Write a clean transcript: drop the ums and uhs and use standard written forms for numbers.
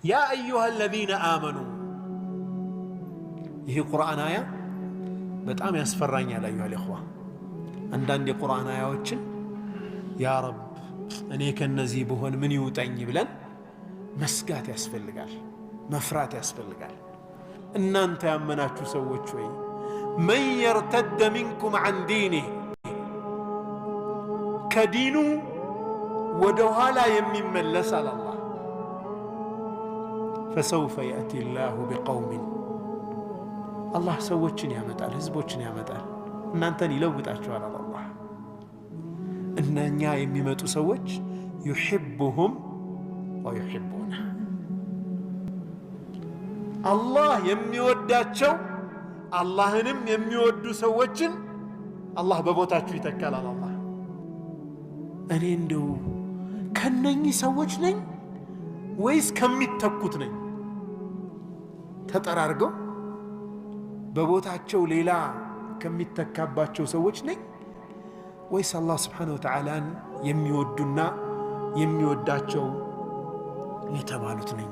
يا أيها الذين آمنوا። ይህ ቁርአን አያ በጣም ያስፈራኛል። أيها الإخوة፣ አንዳንድ የቁርአን አያዎችን يا رب እኔ ከነዚህ ብሆን ምን ይውጠኝ ብለን መስጋት ያስፈልጋል፣ መፍራት ያስፈልጋል። እናንተ ያመናችሁ ሰዎች ወይ፣ من يرتد منكم عن دينه፣ ከዲኑ ወደ ኋላ የሚመለስ አለ አላህ፣ فسوف يأتي الله بقوم፣ አላህ ሰዎችን ያመጣል፣ ህዝቦችን ያመጣል፣ እናንተን ይለውጣችኋል አለ አላህ። እነኛ የሚመጡ ሰዎች يحبهم ويحبونه፣ አላህ የሚወዳቸው አላህንም የሚወዱ ሰዎችን አላህ በቦታችሁ ይተካል አለ አላህ። እኔ እንደው ከነኚህ ሰዎች ነኝ ወይስ ከሚተኩት ነኝ? ተጠራርገው በቦታቸው ሌላ ከሚተካባቸው ሰዎች ነኝ ወይስ አላህ سبحانه وتعالى ን የሚወዱና የሚወዳቸው የተባሉት ነኝ?